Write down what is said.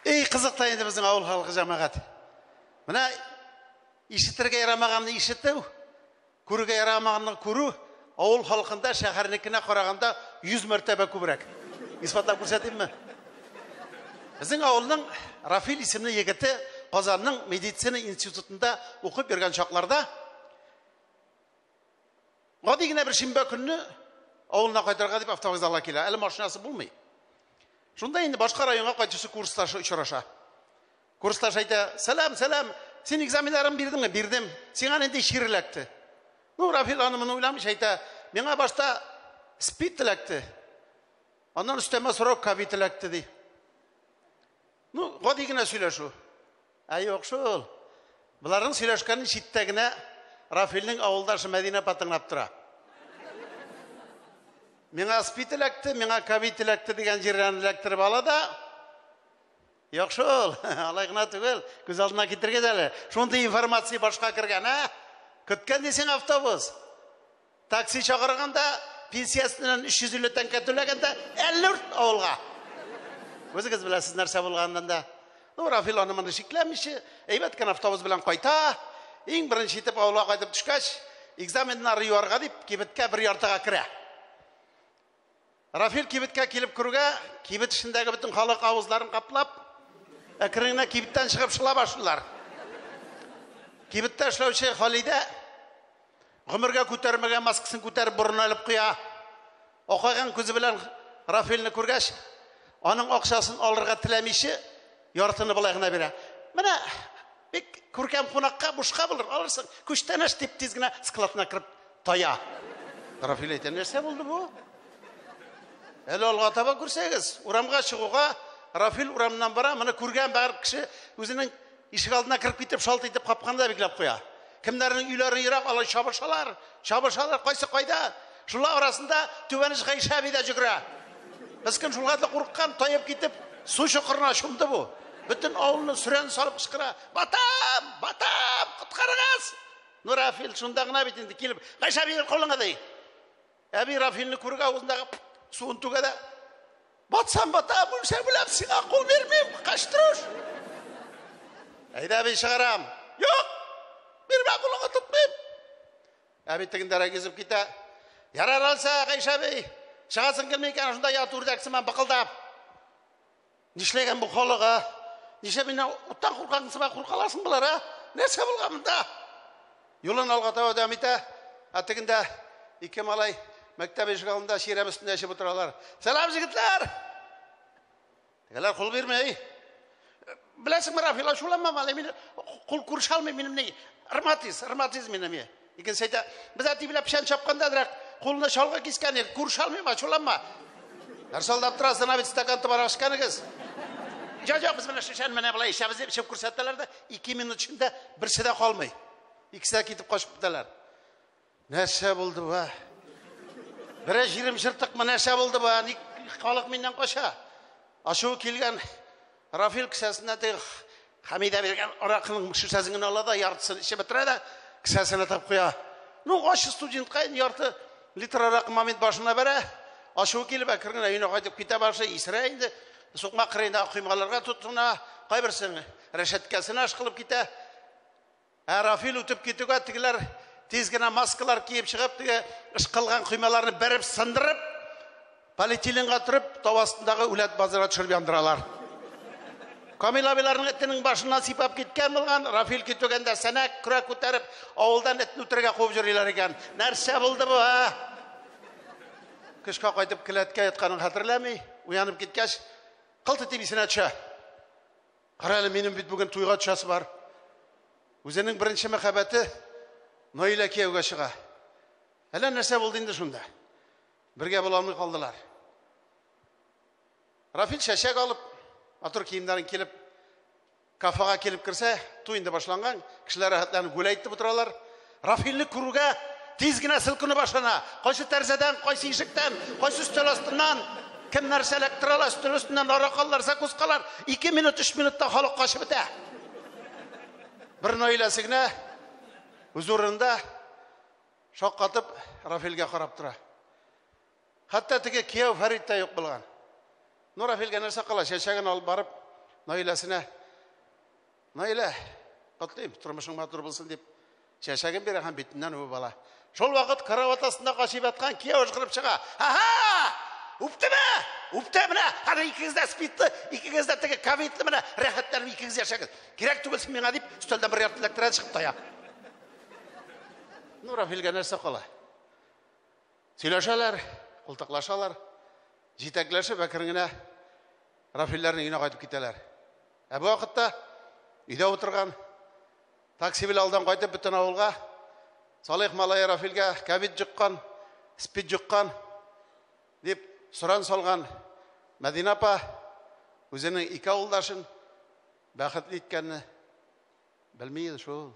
Эй, кызык та инде безнең авыл халкы, җәмәгать. Менә ишетергә ярамаганны ишетү, күрергә ярамаганны күрү авыл халкында шәһәрнекенә караганда 100 мәртәбә күбрәк. Исбатлап күрсәтимме? Безнең авылның Рафил исемле егете Казанның медицина институтында укып йөргән чакларда гади генә бер шимбә көнне авылына кайтырга дип автовокзалга килә. Әле машинасы булмый. Шунда инде башка районга кайтучы курсташы очраша. Курсташ әйтә: "Сәлам, сәлам. Син экзаменнарын бирдеңме?" "Бирдем." "Сиңа нинди чир эләкте?" Ну, Рафил аны моны уйламыйча әйтә: "Миңа башта СПИД эләкте. Аннан өстәмә сорау ковид эләкте", ди. Ну, гади генә сөйләшү. Ә юк шул. Боларның сөйләшкәнен читтә генә Рафилнең авылдашы Мәдинә апа тыңлап тора. Миңа СПИД эләкте, миңа ковид эләкте дигән җирдән эләктереп ала да, Юк шул, алай гына түгел, күз алдына китергез әле. Шундый информация башка кергән, ә? Көткән дисең автобус. Такси чакырганда пенсиясеннән 350 тәңкә түләгәндә әллүрт авылга. Үзегез беләсез нәрсә булганын да. Ну, Рафил аны моны шикләмичә, әйбәт кенә автобус белән кайта. Иң беренче итеп авылга кайтып төшкәч, экзаменнары юарга дип кибеткә бер яртыга керә. Рафил кибеткә килеп керүгә, кибет эчендәге бөтен халык авызларын каплап, әкрен генә кибеттән чыгып шыла башлыйлар. Кибеттә эшләүче Халидә гомергә күтәрмәгән маскасын күтәреп борынына элеп куя. Акайган күзе белән Рафилне күргәч, аның акчасын алырга теләмичә, яртыны болай гына бирә. Менә бик күркәм кунакка бушка булыр, алырсың, күчтәнәч дип тиз генә складына кереп тая. Рафил әйтә, нәрсә булды бу? Әле алга таба күрсәгез, урамга чыгуга Рафил урамнан бара, моны күргән бар кеше үзенең ишек алдына кереп китеп, шалт итеп капканы да бикләп куя. Кемнәрнең өйләре ерак, алар чабышалар, чабышалар, кайсы кайда. Шулар арасында Түбәнеш Гайшә әби дә җөгерә. Мескен шул хәтле курыккан, таеп китеп, су чокырына чумды бу. Бөтен авылны сөрән салып кычкыра. Батам! Батам! Коткарыгыз! Ну, Рафил шунда гына бит инде килеп, Гайшә әби, кулыңа ди. Әби Рафилне күргә авызындагы суын түгә дә, батсам батам, үлсәм үләм, сиңа кул бирмим, каштырыш. Әйдә, әби, чыгарам. Юк, бирмә, кулыңа тотмыйм. Әби тегендәрәк йөзеп китә. Ярар алса, Гайшә әби, чыгасың килми икән, шунда ят үрдәк сыман быкылдап. Нишләгән бу халык, а? Нишләп миннән уттан куркаган сыман куркаларсың болар, а? Нәрсә булган монда? Юлын алга таба дәвам итә. Ә тегендә ике малай мәктәп ишек алдында чирәм өстендә эчеп утыралар. Сәлам, җегетләр! Тегеләр кул бирми. Беләсеңме, Рафил, ачуланма, малай, мин кул күрешә алмыйм, минем ни? Ревматиз, ревматизм минем. Икенче әйтә, без әти белән печән чапканда әзрәк кулны чалгы кискән идек, күрешә алмыйм, ачуланма. Нәрсә алдап торасың, ана бит стакан томара эчкәнегез. Җа, җа, без менә шешәне менә болай эчәбез дип эчеп күрсәтәләр дә, 2 минут эчендә берсе дә калмый. Икесе дә китеп качып китәләр. Нәрсә булды бу? Берәр җирем җыртыкмы, нәрсә булды бу? Ник халык миннән кача? Ачуы килгән Рафил кесәсеннән теге Хәмидә биргән аракының шешәсен генә ала да, яртысын эчеп бетерә дә, кесәсенә тыгып куя. Ну, ачы студентка инде ярты литр аракы момент башына бәрә. Ачуы килеп, әкрен генә өенә кайтып китә башлый, исерә инде. Сукмак кырыендагы коймаларга тотына, кайберсенең рәшәткәсенә ышкылып китә. Ә Рафил үтеп китүгә тегеләр тиз генә маскалар киеп чыгып, теге ышкылган коймаларны бәреп сындырып, полиэтиленга төреп, тау астындагы үләт базарга төшереп яндыралар. Камил абыйларның этенең башыннан сипап киткән булган, Рафил китүгәндә сәнәк, көрәк күтәреп, авылдан этне үтерергә куып йөриләр икән. Нәрсә булды бу, ә? Кышка кайтып келәткә ятканын хәтерләми, уянып киткәч, кылт итеп исенә төшә. Кара әле, минем бит бүген туйга төшәсе бар. Үзенең беренче мәхәббәте Наилә кияүгә чыга. Әллә нәрсә булды инде шунда. Бергә була алмый калдылар. Рафил чәчәк алып, матур киемнәрен килеп, кафега килеп керсә, туй инде башланган, кешеләр рәхәтләнеп гүләй итеп утыралар. Рафилне күрүгә тиз генә селкенү башлана. Кайсы тәрәзәдән, кайсы ишектән, кайсы өстәл астыннан кем нәрсә эләктерә ала, өстәл өстеннән аракалар, закускалар. 2 минут, 3 минутта халык качып бетә. Бер Наиләсе генә үз урынында шаккатып Рафилгә карап тора. Хәтта теге кияү Фәрит тә юк булган. Ну, Рафилгә нәрсә кала, чәчәген алып барып, Наиләсенә: "Наилә, котлыйм, тормышың матур булсын", – дип, чәчәген бирә һәм битеннән үбеп ала. Шул вакыт карават астында качып яткан кияү ышкырып чыга. Ага! Үптеме? Үпте менә! Хәзер икегез дә спидлы, икегез дә теге ковидлы, менә рәхәтләнеп икегез яшәгез. Кирәк түгелсең миңа, дип, өстәлдән бер ярты эләктерә, чыгып тая. Ну, Рафилгә нәрсә кала? Сөйләшәләр, култыклашалар, җитәкләшеп әкрен генә Рафилләрнең өенә кайтып китәләр. Ә бу вакытта өйдә утырган, такси белән алдан кайтып бөтен авылга Салих малае Рафилгә ковид йоккан, спид йоккан дип соран салган Мәдинә апа үзенең ике авылдашын бәхетле иткәнне белми иде шул.